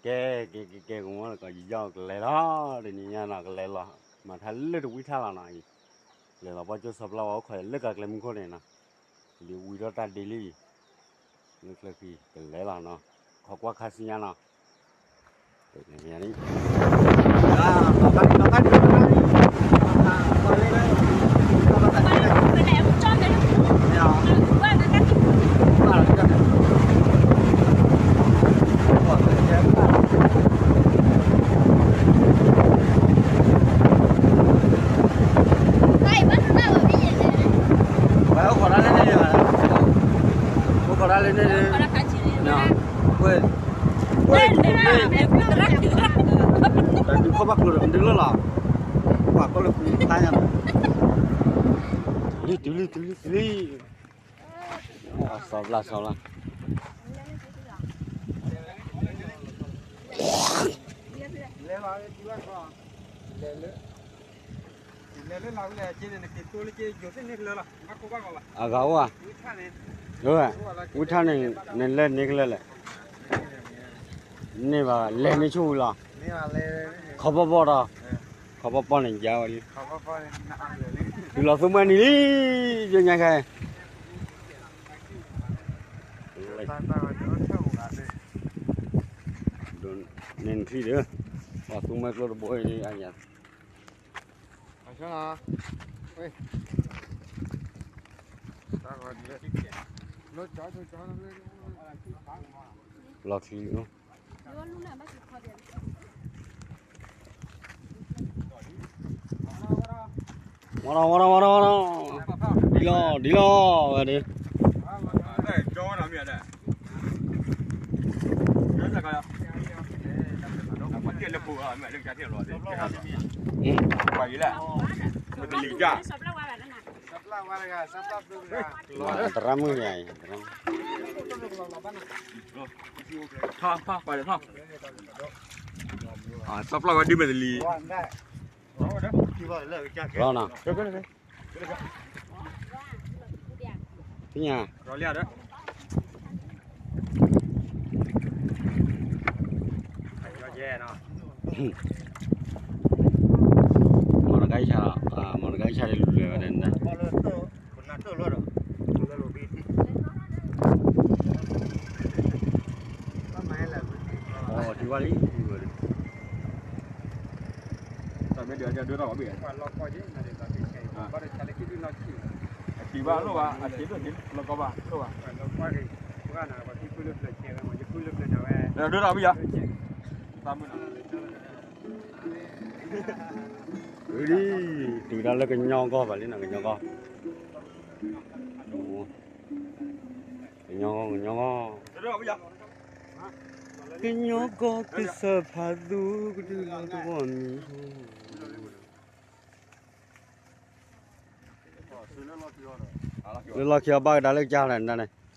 ကဲ ကဲ ကဲ ကဲ ကမီၣ်လၢကီး ယယီၢ်ကလဲၤလီၤ တနံၤညါနီၤ ကလဲၤလီၤ မၤထါလၢတဝံထါလီၤနီၤ လဲၤလီၤ ပှၢ်ကၠိစီၤပျၢ်ဝါအိၣ်ခိးယၤလၢကါကျဲမုၢ်ခိၣ်န့ၣ်နီၤ ဒ်ဝံထီၣ်တၢ်ဒ့လံ လၢချၢဃံ ကလဲၤလီၤနီၤ ခိးကွၢ်ခါဆူညါနီၤ အိၣ်ခိးတၢ်လၢန့ၣ် တၢ်ဒုးခီၣ်ဘၣ်ကျိၤဒီး မဒုလၢလီၤ ကွၢ်ကီၢ်လၢပူၤတၢ်ညါ တုၤလံ တုၤလံ တုၤလံ စီၤပျၢ် စီၤပျၢ် အဂၤအိၣ်ဧါ ဝံထါန့ၣ် နလဲၤန့ၢ်ကလၢာ်လဲၣ် န့ၢ်ဘၣ် လဲၤန့ၢ်ဆူၣ်ဝံၤလီၤ ခီပီပီၢ်ဒီး ခီပီပီၢ်န့ၣ် ယါဝဲလံ တုၤလီၤသူမှဲနံၤလံ ယညါခဲ န့ၣ်ထံၣ်ဒီး ပှၤသူမှဲကျိတဘိအံၤ အယၤ လီၤခံ ဝါရီ ဝါရီ ဝါရီ ဒ်လီၤ ဒ်လီၤ ဝဲဒၣ် သရၣ်မုၣ်န့ၣ် သရၣ်မုၣ် စီၤပျၢ်ဝဲဒုးမဲာ်တလံၤ လီၤနီၤ သ့ၣ်ညါ မီၢ်တဂၤအံၤဆါ မီၢ်တဂၤအံၤဆါလၢလူၤလွဲဝဲဒၣ်န့ၣ် အထံဘၣ်လံ တၢ်မ့ၢ်ဒုးအဒိၣ်ထီၣ်ဘၣ်ဘ့ၣ် အထံဘၣ်လိၣ်ဘၣ် အထံဒိၣ်ထံလီၢ်ကီဘၣ်လိၣ်ဘၣ် ဒိၣ်ထီၣ်ဘၣ်ယါ တၢ်မုၢ်နီၤ တုၤဒၣ်လၢကညီကီၢ်ဘၣ်လံနီၤ ကညီကီၢ် ကညီကီၢ် ကညီကီၢ် ကညီကီၢ် ကစၢ်ဖးသူ ကဒုလီၤတဝီမံၤ လၢလီၢ်ခံအီၤဘၣ်ကဒါလၢကစၢ်လဲၣ်န့ၣ် ပ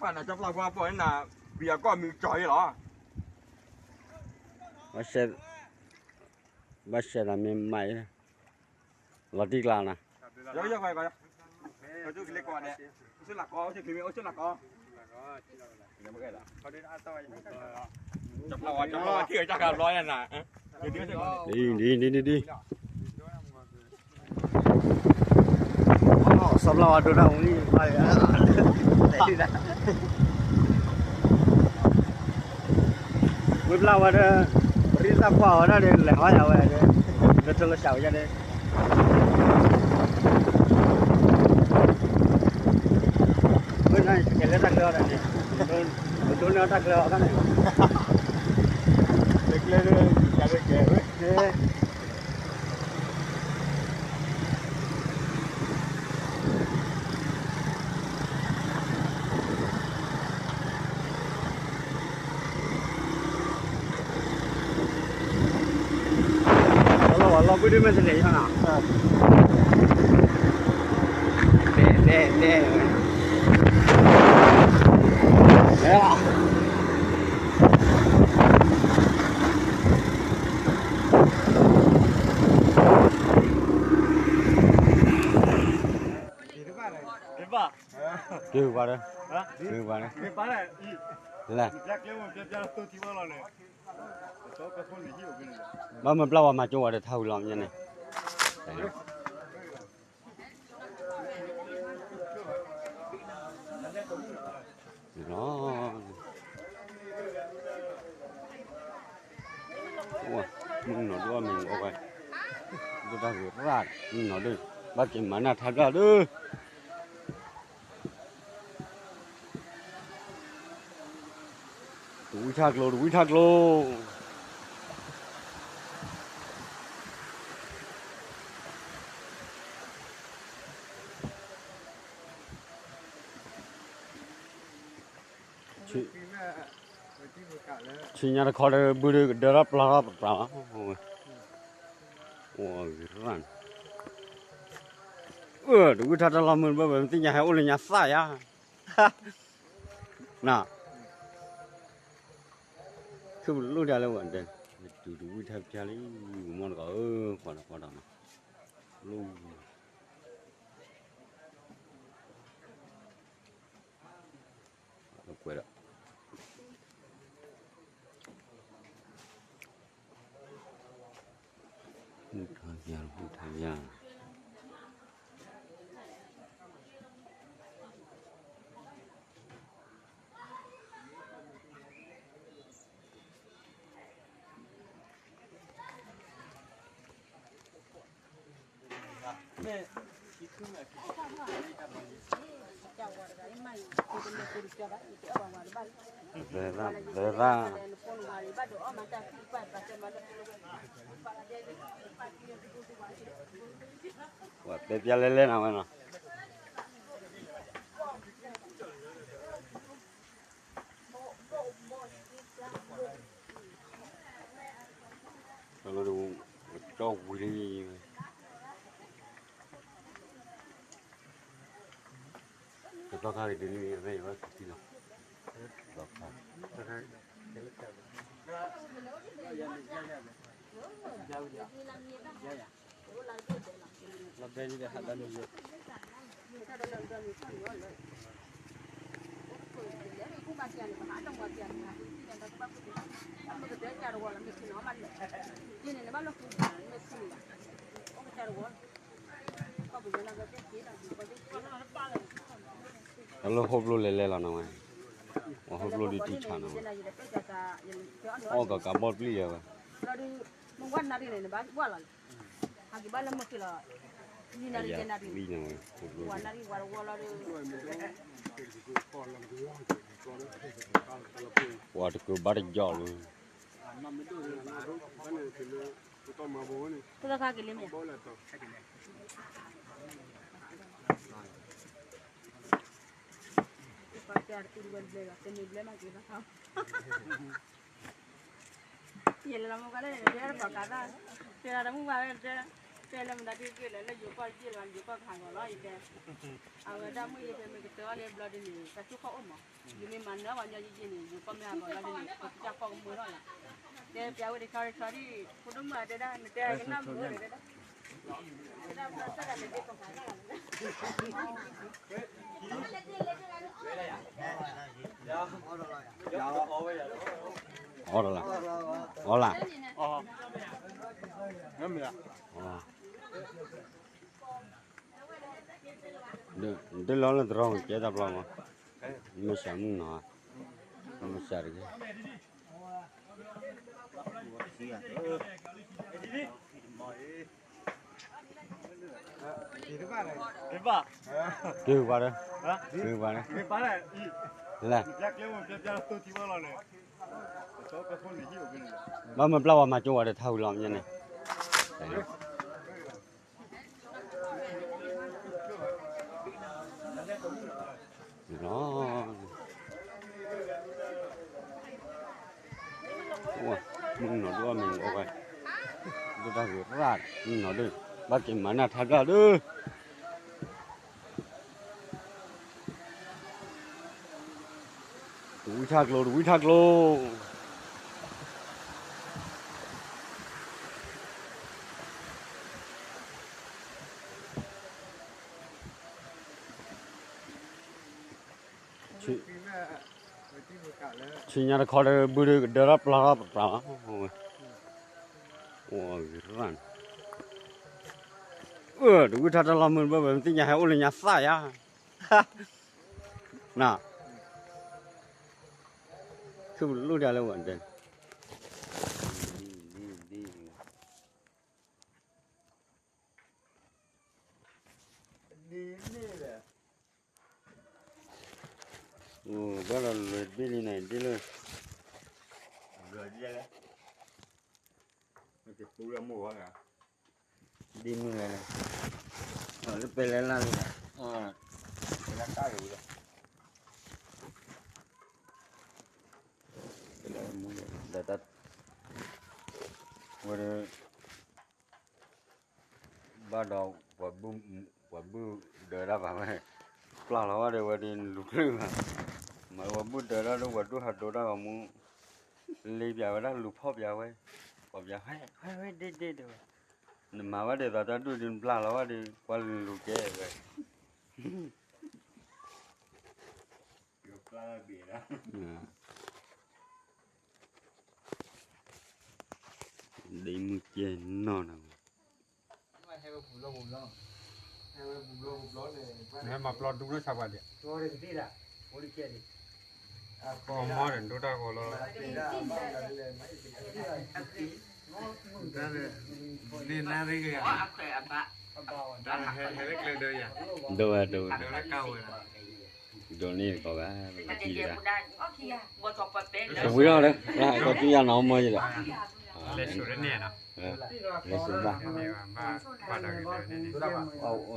ှၤနၤကၠီပျၢ်ကွၢ်ပီၢ်န့ၣ်နၤ ဘံအကီၢ်မံၤကၠီၤအံၤလီၤ ဘၣ်ရှဲသးမ့ၢ်မၤအံၤ လီၤတံၢ်ကျါနၤ ဒ် ဒ် ဒ် ဒ် စီၤပျၢ်ဝါဒိၣ်တၢ်မူလံ ဝံၤဘျၣ်ဝဲဒီး ပရံသးကွၢ်ဝဲဒၣ်ဒီး လဲၤဟီယၤဝဲဒီး လၢထၢလၢစှၤဝဲယၤဒီး ဝဲဒၣ်ကဲလၢတၢ်ကျဲအီၤဒၣ်န့ၣ် ပဒိးန့ၢ်အီၤတၢ်ကျဲအီၤအခါန့ၣ် တကျဲလၢ ယၤလၢကဲဝဲ လီၤဘှံးဒ်မဲာ်တလဲၤယီၤနီၤ လဲၤ လဲၤ လဲၤ လဲၤ က့ၤ ဒုးပှၤဒီး, ဒုးပှၤဒီး, လဲၣ်, ဘၣ်မ့ၢ်ပျၢ်ဝဲမၤကၠိဝဲဒီးထါဝံၤလီၤမ့ၢ်န့ၣ်, လီၤ, မုၢ်နီၢ်ဒိၣ်အမ့ၢ်အိၣ်ဝဲ, ဒိၣ်တၢ်ဂ့ၤရၣ်, မုၢ်နီၢ်ဒိၣ်, ဘၣ်က့ၤမၤနၢ်ထါဘျၣ်ဒီး တဝံထၢ်ကျိ တဝံထၢ်ကျိ, ဆူညါတခီဒီး ဘုဒုကဒၢထီၣ်ပျၢ်ထီၣ်ပျၢ်လီၤ, အိၣ်ဂ့ၤရၣ်န့ၣ်, တဝံထၢ်တၢ်လီၢ်မုၢ်ဘၣ်ဘၣ် မ့ၢ်သ့ၣ်ညါဟဲအိၣ်လၢညါသၣ်ယါ, န, ခုပလိၣ်ဒၣ်လၢဝဲဒၣ်, တဝံထၢ်ပျၢ်လံ, မီၢ်တကီးဧၢ, ကွၢ်ဒီးကွၢ်ဒီးနီၤ, လိၣ် ကွဲးဒီး, ဟူထါယါ ဟူထါယါ, လဲၤသၣ် လဲၤသၣ်, ပှၤတဲပျၢ်လဲၣ်လဲၣ်နၤဝဲနီၤ. တၢ်လီၢ်တဝံၤ ကၠီဝံၤလံ, ကဘျီခါက့ၤတုၤလံ အဝဲယဘၣ်က့ၤထံလီၤ, ဘျီခါ, တၢ်လၢဟီၣ်ဘျိလဲၤလဲၤလီၤနၤဝဲ, ဟီၣ်ဘျိဒ်ထံဆးနၤဝဲ, အီၣ်ကကးဘီၣ်ပျံၤယၤဝဲ, ပှၤတကၢၤဘၣ်တယီၤလၢ ယလဲၤလီၤမူကီၢ်လၢန့ၣ် တဲတပှၤကးသၣ်, တဲလီၤတမုၢ်ဘၣ်ဝဲတဲ, တဲလၢမတၤဒ်က့ၤလဲၣ် လၢယိၤကီၢ်ယ့ၢ်လီၤ ယိၤကီၢ်ကဟးဂီၤလီၤ ယတဲ, အဝဲဒၣ်မုၢ်ယ့ဖဲမ့ၢ်ကတၢၢ်အီၤလၢဘျီဒ်န့ၣ် တၢ်ဆိၣ်ခီၣ်အိၣ်မး, ယမ့ၢ်မၤနၢၤပှၤညီယ့ၢ်ယ့ၢ်န့ၣ် ယိၤကီၢ်မ့ၢ်ဟးဂီၤလီၤဒ်န့ၣ် ပကစၢ်ကီၢ်ကမၢထီၣ်လီၤ, တဲပျၢ်ဝဲတဆီတဆီဒ် ဖိဒိၣ်မုၣ်အတဲဒၣ် နတဲကနၣ်မုာ်ဝဲတဲဒၣ် အီၣ်တလၢ, အီၣ်လၢ, ဒ်လီၤလၢတရီကဲတၢ်ပျီမး, မ့ၢ်စှၤမုၢ်နီၤ, မ့ၢ်စှၤတက့ၢ်. က့ၤပှၤဒီး, က့ၤပှၤဒီး, လဲၣ်, ဘၣ်မ့ၢ်ပျၢ်ဝဲမၤကၠိဝဲဒီးထါဝံၤလီၤမ့ၢ်န့ၣ် လီၤ, မုၢ်နီၢ်ဒိၣ်အမ့ၢ်အိၣ်ဝဲ, ဒိၣ်တၢ်ဂ့ၤရၣ်, မုၢ်နီၢ်ဒိၣ်, ဘၣ်က့ၤမၤနၢ်ထါဘျၣ်ဒီး တဝံထၢ်ကျိ တဝံထၢ်ကျိ. ဆူညါတခီဒီး ဘုဒုးကဒၢထီၣ်ပျီထီၣ်ပပျၢ်လီၤ. အၢ တဝံၣ်ထီၣ်တၢ်လီၢ်မုၢ်တဘၣ်ဘၣ် မ့ၢ်သ့ၣ်ညါဟဲအိၣ်လၢညါသၣ်ယါ, န ခုပလူၢ်ဒၣ်လၢဝဲဒၣ် ဒ်န့ၣ်လဲၣ်, အိၣ်ဘၣ်ဒီးလွဲၢ်ဘ့ၣ်လံန့ၣ် ဒ်လၢ လွဲၢ်ဒ်လဲၣ်, ပူလၢမိၢ်ဝဲ, ဒ်မုၢ်လဲၣ်, လၢပဲလဲၣ်လၢ်လံ, ပဲလဲၣ်တၢ်လံလီၤ, ဒီးတၢ် ဝဲဒီး ဘၣ်ဒီး ပှၤဘုၣ်ဒၢတၢ်ဘၣ်ဝဲ, ပျၢ်လီၤဝဲဒီးဝဲဒ်လူၤချုးဘၣ်, မၤဝဲဘုၣ်ဒၢတၢ်ဒီးပှၤဒိၣ်ဟးဒိတၢ်ဂီၤမူ, လ့ပၠးဝဲဒၣ်လူၤဖီၣ်ပၠးဝဲ, ပီၣ်ပၠးဝဲ, ဝဲဝဲဒ့ဒ့တဲဝဲ, နမၤဝဲဒ်သိးတၢ်ဒုၣ်ဒ် နပျၢ်လီၤဝဲဒီး ပှၤလူၤကဲဝဲ ဒ်မုၢ်ကဲနီၢ်နီၢ်, ဟဲမၤပျီဒူလၢဆါပှၤဒဲး, ကီမီဒီးဒိတၢ်ဂီၤလီၤ, န့ၣ်နၢ်ရ့ၣ်က့ၤ, ဟဲလၢကျဲဒၢယၤ, ဒိဝဲဒိဝဲ, ဒိလၢကါဝဲ, ဒိန့ၣ်ကီးဘၣ်, ပကံၢ်တဂၤ, တဝံၤထီၣ်လၢ ကီၢ်သူၣ်ယါနီၤမီၢ်ယဒီး, လဲၤစိာ်ဘၣ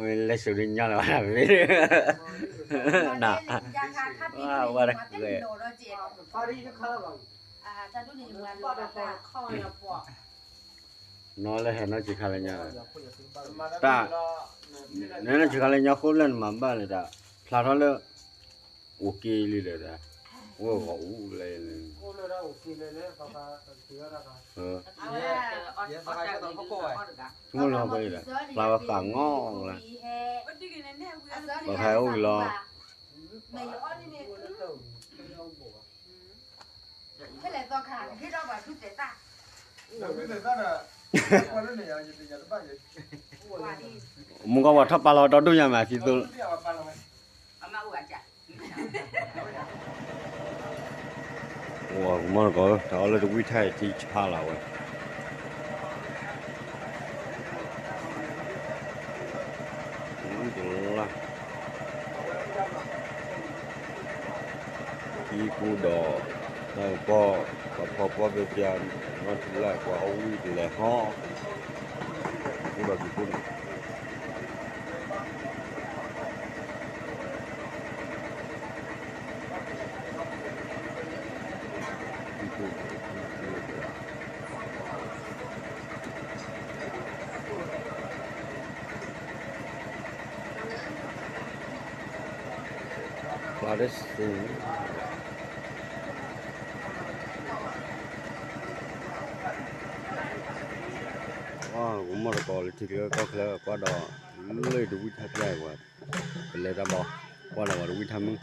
်, လဲၤစိာ်ဒ်ညါလၢၤဘၣ်တၢ်ဖဲ, န ဝဲတၢ် နီၢ်လၢဟဲနီၢ်ဆံးခါလၢညါ, တၢ်, နနီၢ်ဆံးခါလၢညါဃိလၢနမၤဘၣ်လၢတၢ်, ဖျါထီၣ်လၢ, အိၣ်က့ၤလံဒီးတၢ်, အိၣ်ဂီၤအူလၢ, ဆိကမိၣ်လီၤပှၤဒီး, ဖျါဝဲဃးငီၢ်လၢ, ပှၤဖးအိၣ်က့ၤလီၤ, မူကီၢ်ပှၤထီၣ်ပာ်လီၤဒီဒိၣ်ညါမး သံသိ, မီၢ်တကီး တၢ်အီၣ်လၢတဝံၣ်ထါအံၤ ထံဆါလီၤဝဲ, ဝံၣ်တလၢ် သံကူဒီး, တၢ်ပီၢ်, ပှၤဖီပီၢ်ပျၢၤပျၢၤ, နီၢ်ထူလၢ် ပှၤအီၣ်ဝံၣ်တလဲၤဟီၣ်, ကူဒီးက့ၤကူန့ၣ်, ပျၢ်တစ့ၢ်, မီၢ်တကီးလၢထံချၢကီၢ်ချၢ ကွၢ်ဒီး, လၢတဝံၣ်ထါဖျၢၣ်အံၤဝဲ, ကလဲၤတၢ်ဘီ, ကွၢ်ဒီးဝဲတဝံၣ်ထါမုၢ်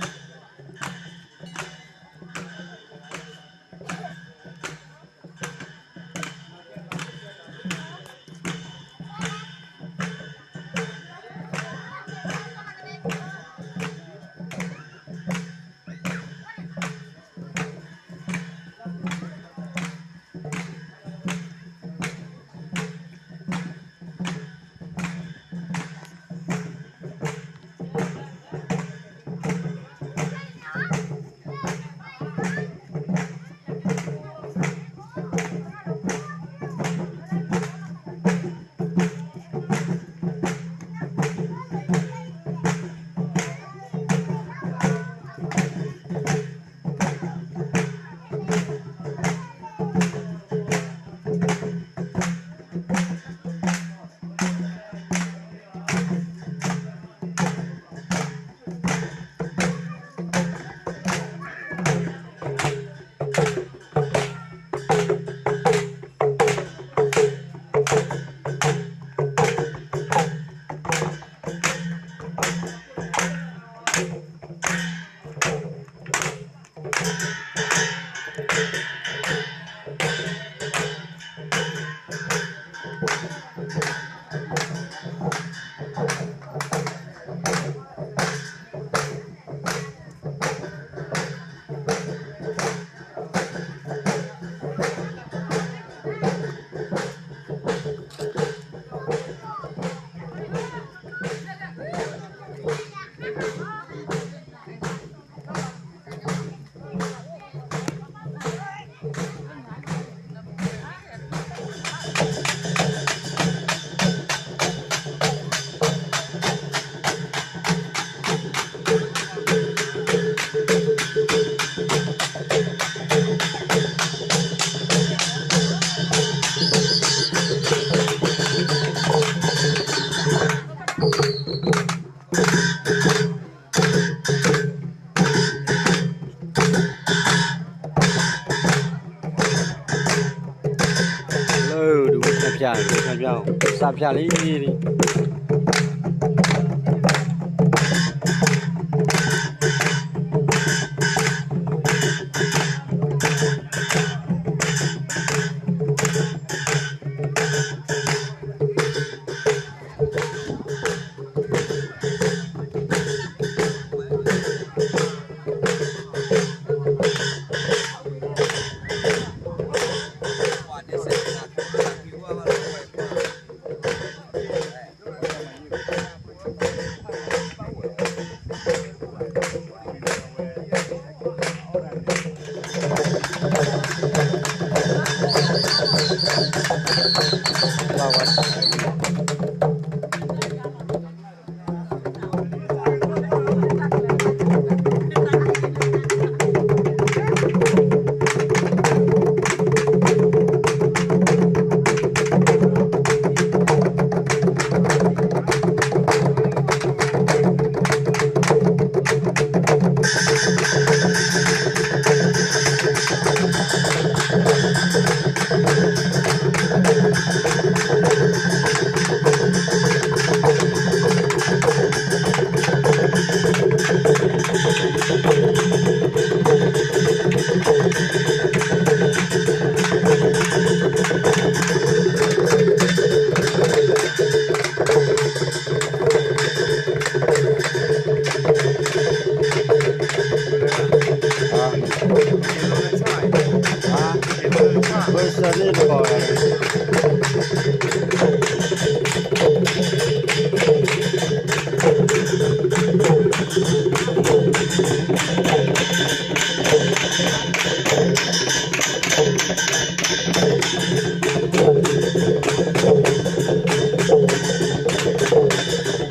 ဖျါ, ဖျါ, စးဖျါလံလံ. အီ အီ ဘ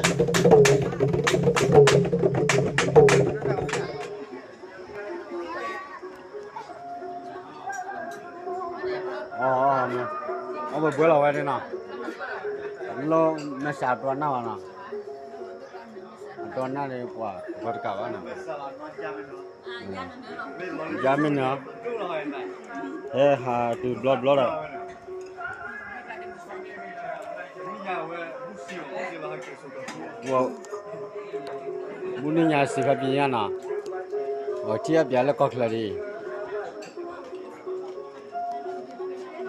ှဲလီၤဝဲန့ၣ်နီၤ, လၢမဲာ်ဆှးအတီနၢ်ဘၣ်နီၤ, အတီနၢ်န့ၣ်ပှၤဂီၤတကးဘၣ်နီၤ, ယါမ့ၢ်နီၤ, ဟဲဟးတုၤဘျီဘျီဒီး မုၢ်နံၤညါစံးဖးပံညါနီၤ, အထံၣ်အပျးလၢကီၢ်ချၢ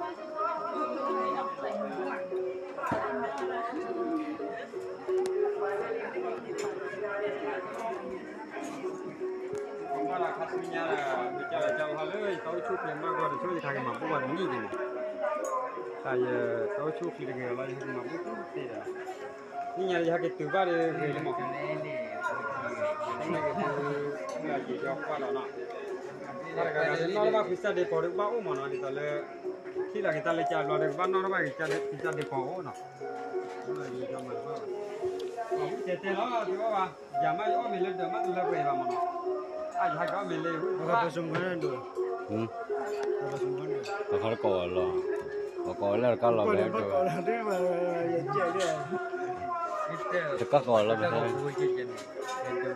ဒ်အံၤ, ခါဆူညါဒီး မ့ၢ်ကၢ်လီၤကၢ်ဟီလၢယတၢ်အိၣ်ဆူၣ်ချ့မၤဂီၢ်တဆိၣ်ယထါက့ၤမၤဘူၣ်ဝဲတနံၣ်က့ၤန့ၣ်, တၢ်ယတၢ်အိၣ်ဆူၣ်ချ့တဂ့ၤလီၤ ယဟဲက့ၤမၤဘူၣ်သ့ဒီး, နံၣ်ညါယဟဲက့ၤတုၤဘၣ်ဒီးဂ့ၤလံမး, တၢ်တဂၤဒီးနီၣ်တဘၣ်ဖံစၢ်ဒ့ပီၤဒီးကဘၣ်အိၣ်မးနီၤ ဒ်သိးလၢ ထံၣ်လီၤက့ၤတၢ်လၢကၢ်ဘျီဒီးကဘၣ်နီၣ်တဘၣ်က့ၤဖံစၢ်ဒ့ပီၤအိၣ်နီၤ, တဲတဲလီၤ တအီၣ်ဘၣ်, ယၤမ့ၢ်ယအီၣ်မ့ၤလၢဒၢးမ့ၢ်တလၢပှဲၤဘၣ်မးနီၤ, အယဟဲကအီၣ်မ့ၤလၢ ပကီၢ်ဝဲလီၤ, ပကီၢ်ဝဲလၢတကၢ်လီၤဘဲ, တကၢ်ကီၢ်လီၤဘ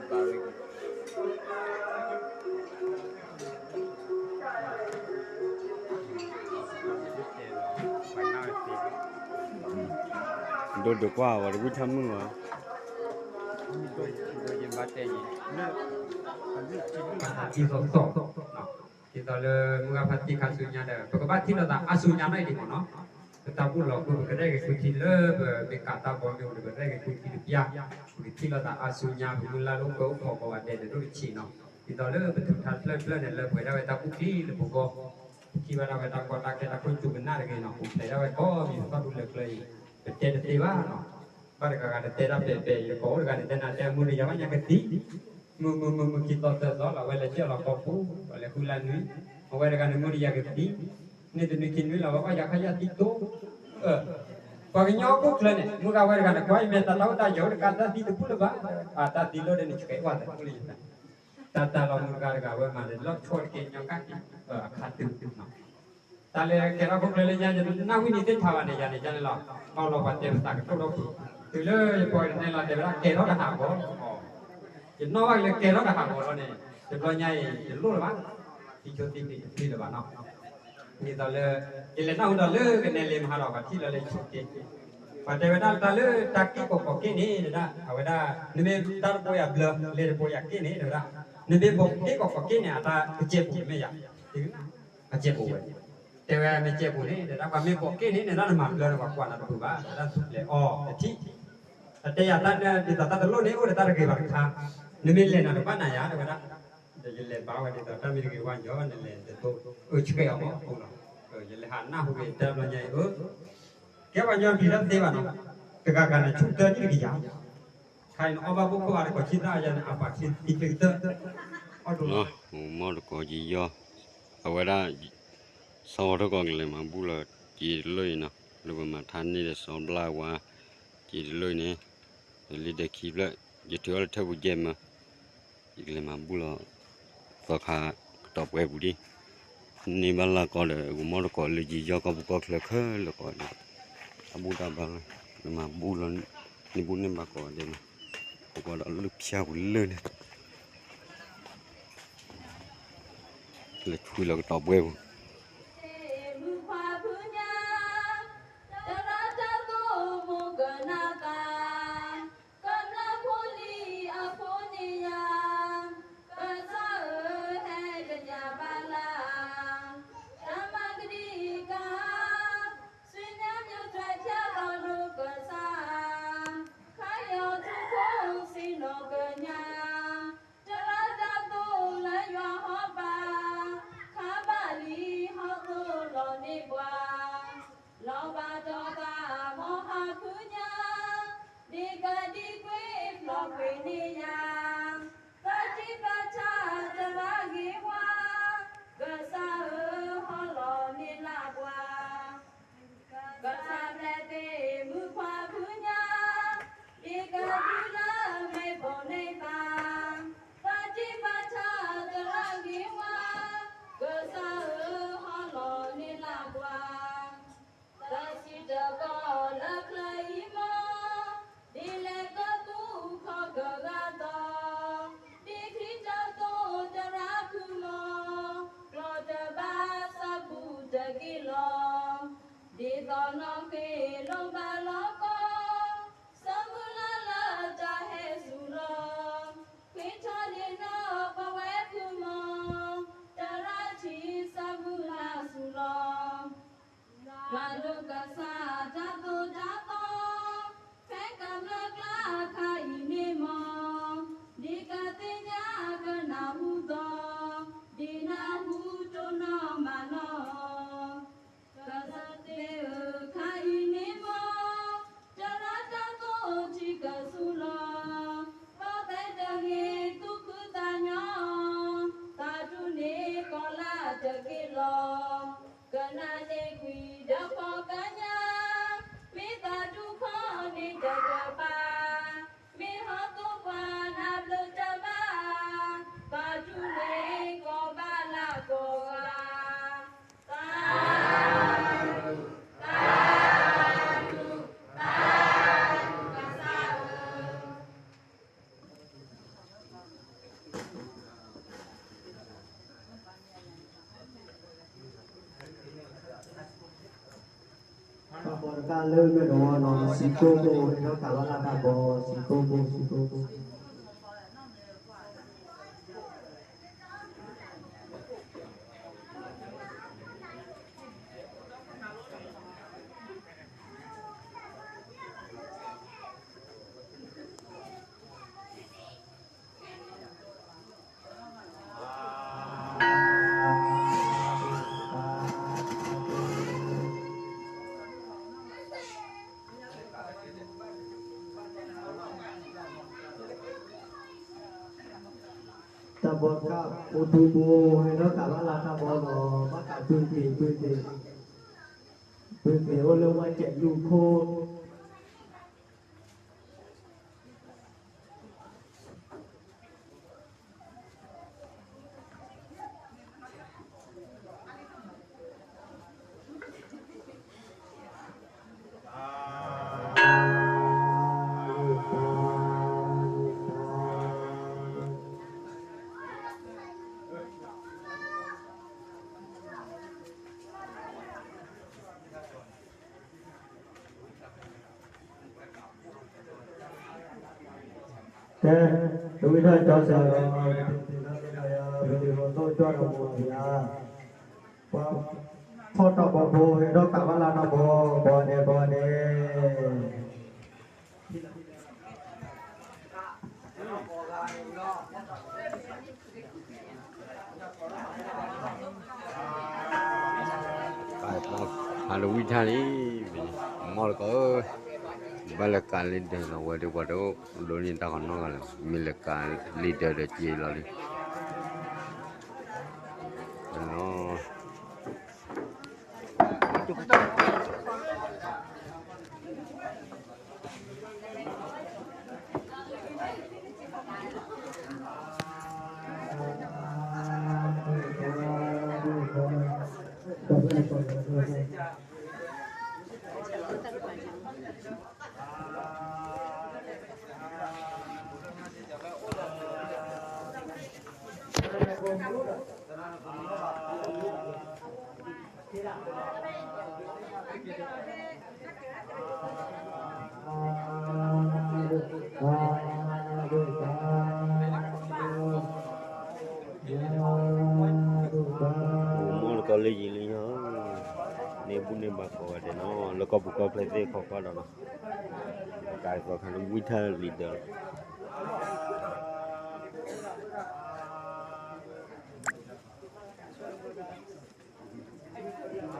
ဲ ဒိဒိးကွၢ်ဝဲတဝံၣ်ထၢမုၣ်ဝဲ, ဒ်သိးလၢမုၢ်ဂၤဖါတံၢ်ခါဆူညါဒီး ပကဘၣ်ထံၣ်လိာ်သးအါဆူညါနီၤအံၤဒ်မးနီၤ, ပတၢ်ဘူၣ်လီၤကွံာ် ပကရဲၣ်က့ၤဃုထံလၢပမ့ၢ်ကးတၢ်ဘီမ့ၢ်အိၣ်ဒီး ပရဲၣ်က့ၤဃုထံတပျၢ်, ပကထံၣ်လိာ်သးအါဆူညါ ပမုၢ်လၢ်လၢအိၣ်ကၢအိၣ်ခိးကိးဂၤဒဲးဒီးဒိၣ်တဆံးနီၤ, ဒ်သိးလၢပထုးထါတဖျၢၣ်တဖျၢၣ်န့ၣ် လၢပှဲၤဒၣ်ဝဲတၢ်ကူၣ်ချံလၢပဂီၢ်, ပထံၣ်ဘၣ်ဒၣ်ဝဲတၢ်ကီတၢ်ခဲတၢ်ခိၣ်စူၤကနၣ်တဂ့ၤနီၤ, ပူၤဖျဲးဒၣ်ဝဲကိးမံၤပသီၣ်ဒူလၢကျၢၤအံၤ, ပတဲတသ့ဘၣ်နီၤ, ဘၣ်တဂၤဂၤတတဲတၢ်ပဲာ်ပဲာ် ယကိးအိၣ်တဂၤန့ၣ် တဲနၤတဲမုၢ်တယၤဘၣ်ညါကသံ မုၢ်မုၢ်မုၢ်မုၢ်ခံသီသၢသီလီၤ အဝဲလဲၤကၠၢၣ်လီၤကီၢ်ပူၤ ပှၤလဲၤဃုလၢနွံ, အဝဲတဂၤန့ၣ် မုၢ်တယၤကသံ, န့ၢ်တနွံခံနွံလီၤ ဝဲဘၣ်ယၤခါယၤသံတိ, ပှၤကညီအိၣ်ခိၣ်ချၢန့ၣ် မုၢ်ဂၤဝဲတဂၤန့ၣ် ကွၢ်အံၤမ့ၢ်တၢ်တၢ်အိၣ်တၢ်ယၢၤအိၣ်တကးတၢ်သံတဘူၣ်လၢၤဘၣ်, တၢ်သံလီၤဒီးန့ၣ် ဆှဲးကွၢ်သးအိၣ်လၢယသး, တၢ်တၢ်လီၤမုၢ်တဂၤတဂၤဝဲမၤန့ၣ် လီၤဆီတက့ၢ်ညီကၣ်က့ၤ, အခါတုၤ တၢ်လၢကဲထီၣ်ခိၣ်ချၢလၢညါ ယနၢ်ဝံနံၤသ့ၣ်ထးဘၣ်န့ၣ် ယၤန့ၣ်ယၤန့ၣ်လီၤ, ဘၣ်လီၤပှၤတဲပသးကတိၢ်ထီၣ်ပူၤ, တုၤလၢယပှၤကနဲလီၤတဲဝဲဒၣ်ကဲထီၣ်တဟးဂီၤ, ယနီၣ်ဘၣ်က့ၤလၢကဲထီၣ်တဟးဂီၤလီၤန့ၣ် တဘျီညါအံၤ ယလိၣ်လၢၤဘၣ်, သံဆိသံဖံးတသ့လၢၤဘၣ်နီၤ, ဒ်သိးလၢ ယလဲၤနၢ်ဟူဒီးလၢကနဲလ့မဟါဒီး ပှၤထံၣ်လီၤလၢယဆိက့, ပှၤတဲဝဲဒၣ်တၢ်လၢတၢ်က့ၣ်ကီးကီးက့ၣ်န့ၣ် တဲဒၣ် အဝဲဒၣ် နမ့ၢ်တၢ်တပိယၤဘျၢ လဲၤတပိယၤက့ၣ်န့ၣ် တဲဝဲဒၣ် နမ့ၢ်ပိာ်က့ၣ်ကီးကီးက့ၣ်န့ၣ် အတၢ်ကစဲးပူၤမ့ၢ်ယၤ, ကစဲးပူၤဝဲ, တဲဝဲမ့ၢ်ကစဲးပူၤန့ၣ် တဲဒၣ် ပှၤမ့ၢ်ပိာ်က့ၣ်န့ၣ် တဲဒၣ် နမၤဘျၢဒီး ပှၤကွၢ်နၤတပူၤဘၣ် တဲဒၣ်သူၣ်ပျဲၤအီၤတထံၣ်, အတဲယၤတၢ်ဒ်သိးတၢ်တလိၣ်န့ၣ် အိၣ်ဒီးတၢ်တဂ့ၤဘၣ်တခါ, နမ့ၢ်လဲၤနၤတဘၣ်နၤယၤ တဲဝဲဒၣ် ဒီးယလဲၤဘါဝဲဒ်သိးတၢ်မ့ၢ်တဂ့ၤဝဲညီ နလဲၤတသိး အၢဆှဲးအီၤမးအဃိလီၤ, ယလဲၤဟးနၢ်ဟူက့ၤတၢ်ဘျီညါအံၤ အၢ, ကဲပှၤညီပျံၤတၢ်တသ့ဘၣ်နီၤ, တဂၤဂၤန့ၣ်ဆူၣ်တၢ်နံၣ်တကယၤ, ခါအံၤန့ၣ်အီၣ်ဘၣ်ဘိခိၣ်ဘၣ်တကိးဆံသၣ်ယၤန့ၣ် အပာ်ချံသံချံကတၢၢ်, အီၣ်ဒိၣ်လီၤ, မီၢ်တကိးကယီ, အဝဲဒၣ် စီၤထီၣ်ကီးကလဲၤမၤဘူၣ်လီၤ က့ၤတလၢအံၤနီၤ, လၢပမၤထါန့ၢ်ဒီးစီၤဘျါဝါ က့ၤတလၢအံၤန့ၣ်, လံဒီးခံဖျၢၣ် ယထုးအီၤလၢထၢၣ်ပူၤယဲၢ်မၢ, ယကလဲၤမၤဘူၣ်လီၤ သီခါကတီၢ်ပှဲၤပူၤဒံး, န့ၢ်ဘၣ်လၢကီၢ်ဒီး ကမီၢ်တကိးလၢယယီၢ်ကီၢ်ပူၤကီၢ်ချၢခဲလၢာ်ကီးဒီး, တၢ်ဘူၣ်တၢ်ဘါလီၤ, မၤဘူၣ်လီၤ, န့ၢ်ဘူၣ်န့ၢ်ဘါကီးဒဲးနီၤ, ပကွၢ်ဒီးလၢဖၠါပူၤလၢန့ၣ် လဲၤထွံလီၤကတီၢ်ပှဲၤပူၤ, မုၣ်ခွါဖုညါ, တရၣ်တၢ်သိၣ်မူကနၣ်သး, ကမျၢၢ်ဖိလံၤအဖိန့ၣ်ယၤ, ကစၢ်ဧၢဟဲကညးဘၣ်လၢ်, တၢ်မၤကဒံကဟါ, ဆူညါမျိုးထွဲဖျါလီၤဒိကစၢ်, ခါယီၤထူခိၣ်ဆ့ၣ်နီၤကညး, တရၣ်တၢ်သိၣ်လၢယွၤဟီၣ်ဘၣ်, ခါဘၣ်လံဟီၣ်သိၣ်လီၤန့ၢ်ပှၤ, လီၤဘၣ်ဒီးသးမီဟါဖုညါ, ဒ်ကဒံကွံာ်ဖျီကွံာ်န့ၢ်ယၤ, သးတံၢ်ဘၣ်ဆၣ်တရၣ်ဂ့ၤဝါ, ကစၢ်ဧၢဟီၣ်လီၤန့ၢ်လၢ်ပှၤ ကစၢ်ပျဲသ့ၣ်မုၣ်ခွါဖုညါ, ဒ်ကဒုလၢမဲာ်ဘီၣ်န့ၢ်သး, သးတံၢ်ဘၣ်ဆၣ်သရၣ်ဂ့ၤဝါ, ကစၢ်ဧၢဟီၣ်လီၤန့ၢ်လၢ်ပှၤ, တၢ်စံးတၢ်ကီလၢချၢအံၤမီၢ်, ဒ်လဲၣ်ကသူၣ်ခီၣ်ကဂၤသီ, ဒ်ချံတၢ်သိၣ်တရၣ်ဖုမီၢ်, ကျီၢ်တဘၣ်သးပူၤတက့ၢ်လီၤ. ဒ်သိးနီၣ်ဃ့လိၣ်ဘၣ်လီၤကီ, စီၤမုၢ်လၢ်လၢတၢ်ဟဲစူၤလီၤ, ဃ့ထီၣ်ဒ်နီၢ်ပဝဲဖုမီၢ်, တရၣ်ထံစီၤမုၢ်လၢ်စူၤလီၤ. မၤလိကစၢ်တၢ်သိၣ်တၢ်သီ, ဖဲကမျၢၢ်ကျါခါအံၤန့ၣ်မီၢ်, ဒ်ကသ့ၣ်ညါကနၢ်ဟူသီ, ဒ်နၢ်ဟူတိၢ်နီၣ်မၤနီၣ် ကစၢ်သ့ၣ်ဧၢ ခါအံၤန့ၣ်မီၢ်, တရၣ်တၢ်သိၣ်ထံကဆူၣ်လီၤ, ဘီၣ်သဲတဂ့ၤသူၣ်ခုသးညီ, သးတူၢ်န့ၢ်ကီၤလၢ်တက့ၢ်လီၤ. ကနၣ်န့ၣ်ကွံာ်ဒီးဖီကညါ, မ့ၢ်သးတူၢ်ခီၣ်န့ၣ်တကပၤ, မ့ၢ်ဟီၣ်သိၣ်ပှၤနၢ်ဘျုးတၢ်ဘၣ်, သးတူၢ်န့ၢ်ကီၤဘၣ်လၢ်ကိးဂၤ တၢ်ဘီတခါလၢမဲာ်တဝီနီၤ စံးကိၣ်ကိၣ် ဟဲထီၣ်ကးဘၣ်လၢ်တၢ်ဘီ စံးကိၣ်ကိၣ် စံးကိၣ်ကိၣ် တၢ်ဘီတခါ အိၣ်ဒူဘိ ဟဲထီၣ်ကးဘၣ်လၢ်တၢ်ဘီနီၤ ဘၣ်ကးပုၢ်သ့ၣ် ပုၢ်သ့ၣ် ပုၢ်သ့ၣ်အိၣ်လၢဝဲကဲးလူၢ်ခိၣ် တဝံထၢၣ်ကၠီစၢ်ဒီး ပတသ့ၣ်နီၣ်သ့ၣ်နီၣ်ယၤ ပတသ့ၣ်နီၣ်သိၣ်ကၠီဒီးမူအီၤယၤ ပှၤဖီၣ်ထီၣ်ပှၤဖိ ဟဲထီၣ်ကးဘၣ်လၢနီၢ်ဘီ ပှၤဒဲးပှၤဒဲး ဟးလၢဝံထၢၣ်လံ, မီၢ်လၢကီး, ဘၣ်လၢကးလံဒၢးလီၤ ဝဲဒၣ်ပှၤတအိၣ် ဒိးန့ၢ်တၢ်ကီးနီၢ်ဂၤလၢၤ, မ့ၢ်လၢကးလံဒၢးဒီးက့ၤလီၤလံ. မီၢ်လၢကီးလၢယံၤလံညီ, န့ၢ်ဘူၣ်န့ၢ်ဘါကိးဂၤဒဲးနီၤ လၢကီၢ်ပူၤကီၢ်ချၢ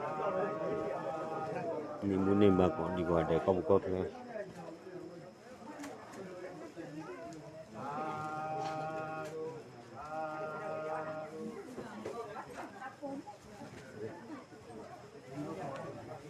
သ့ၣ်ခီ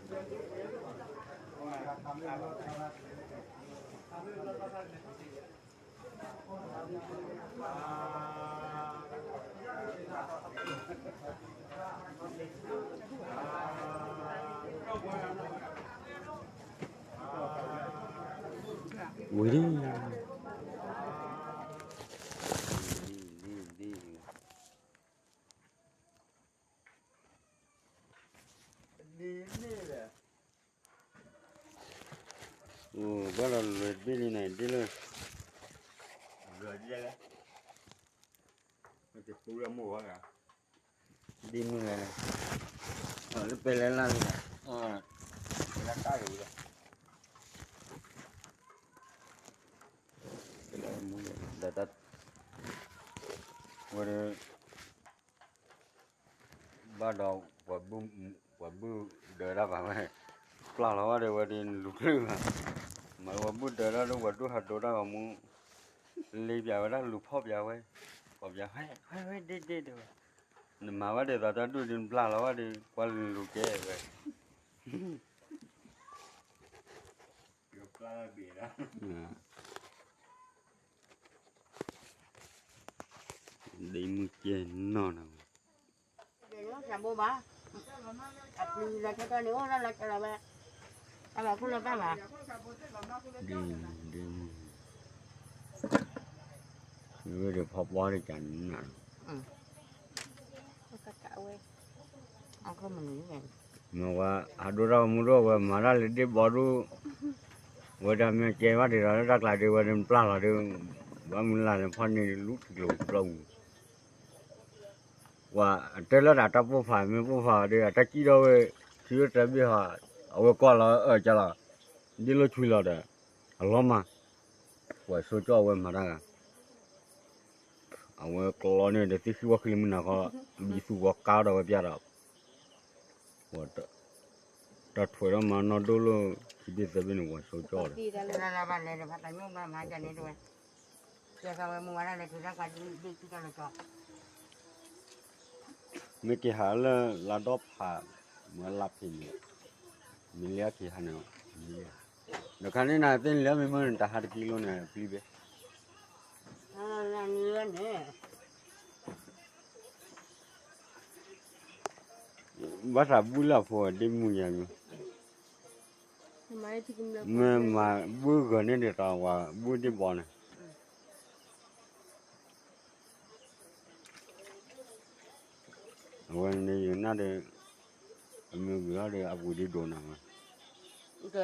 ခီဒီးနီၤ, ကးသီခါန့ၣ်ဝံထၢၣ်လံဒၢးလီၤ. န့ၢ်ဘူၣ်န့ၢ်ဘါကိးဒံးကိးဂၤဒဲး ကီၢ်ပူၤကီၢ်ချၢ ဝံၤလံ, ဘၣ်ဒီးလွဲၢ်တဘ့ၣ်လံန့ၣ် ဒ်လၢ ဒ်မုၢ်လဲၣ်, လၢပဲလဲၣ်လၢ်လံ, လၢတၢ်ဂ့ၤလီၤ, ဒီးတၢ် ဝဲဒီး ဘၣ်ဒီး ပှၤဘုၣ်ဒၢးတၢ်ဘၣ်ဝဲ, ပျၢ်လီၤဝဲဒီးဝဲဒၣ်လူၤချုးဘၣ်, မၤဝဲဘုၣ်ဒၢးတၢ်ဒီး ပှၤဒိၣ်ဟးဒိးတၢ်ဂီၤမူ, လ့ပၠးဝဲဒၣ်လူၤဖီၣ်ပၠးဝဲ, ဖီၣ်ပၠးဝဲ ဝဲဝဲဒ့ဒ့ဒဝဲ, နမၤဝဲဒၣ်သးတၢ်ဒိၣ်ဒုး နပျၢ်လီၤဝဲဒီး ကွၢ်လူၤကဲဝဲ ဒ့မုၢ်ကဲနီၢ်နီၢ်, ဒ့မုၢ်, ဝဲဒီးဖီပီတကးန့ၣ်နီၤ, မ့ၢ်ဝဲ ဟးဒိတၢ်ဂီၤမူဒီးဝဲမၤတၢ်လၢဒ့ဘီဒိၣ်, ဝဲဒၣ်မ့ၢ်ကဲဘၣ်ဒံးဒီးလၢတၢ်ကျးဒုး ဝဲဒၣ်ပျၢ်လီၤဒုး, ဘၣ်မုၢ်လၢ်လၢဖီၣ်န့ၢ်လူၤထံကျိၤပျီပူၤ ပှၤအတၢ်လၢဒၣ်တၢ်ပိၢ်ဖး မ့ၢ်ပိၢ်ဖးဒီး အတၢ်စံၣ်ဒီးဝဲ ထံၣ်ဝဲတဘ့ၣ်ဟီ, အဝဲကွၢ်လီၤအၢၣ်ကလီၤ, ဒ့လိာ်ဆွံလီၤဒီး အလီၤမၢ်, ပှၤဆိကၠီၣ်အဝဲမၤတၢ်ဂၤ, အဝဲကျီန့ၢ်ဒီးသ့ၣ်ဃံဝီၣ်ဃံလၢမုၢ်နၤခီ, ဘံသူဝီကါဒီးဝဲပျၢ်ဒီး တၢ်ထွဲဒီးမၤနီၢ်ဒိၣ်လၢ ခံဘ့ၣ်သၢဘ့ၣ်န့ၣ် ပှၤဆိကၠီၣ်ဒီး မ့ၢ်က့ၤဟးလၢလါဒီဖး မ့ၢ်လါဖ့ၤန့ၣ် မ့ၢ်လၢက့ၤဟးန့ၣ် ဒီးခါန့ၣ်နသ့ၣ်လၢမ့ၢ်မ့ၢ်နတဟးတကံလိန့ၣ် ပျံၤဘဲ ဘၣ်သးဘူၣ်လၢအဖိဒ့မုၢ်ယါမ့ၢ် မ့ၢ်မၤဘူၣ်ဂၢၢ်န့ၣ်ဒ်သိးဝဲဘူၣ်ဒ့ဘီန့ၣ် မ့ၢ်မၤဘူၣ်ဂၢၢ်န့ၣ်ဒ်သိးဝဲဘူၣ်ဒ့ဘီန့ၣ် ဝဲန့ၣ်ယနၢ်ဒီး အမ့ၢ်ဂ့ၤအီၤဒီး အပှ့ၤဒ်ဒိးနၤမး, က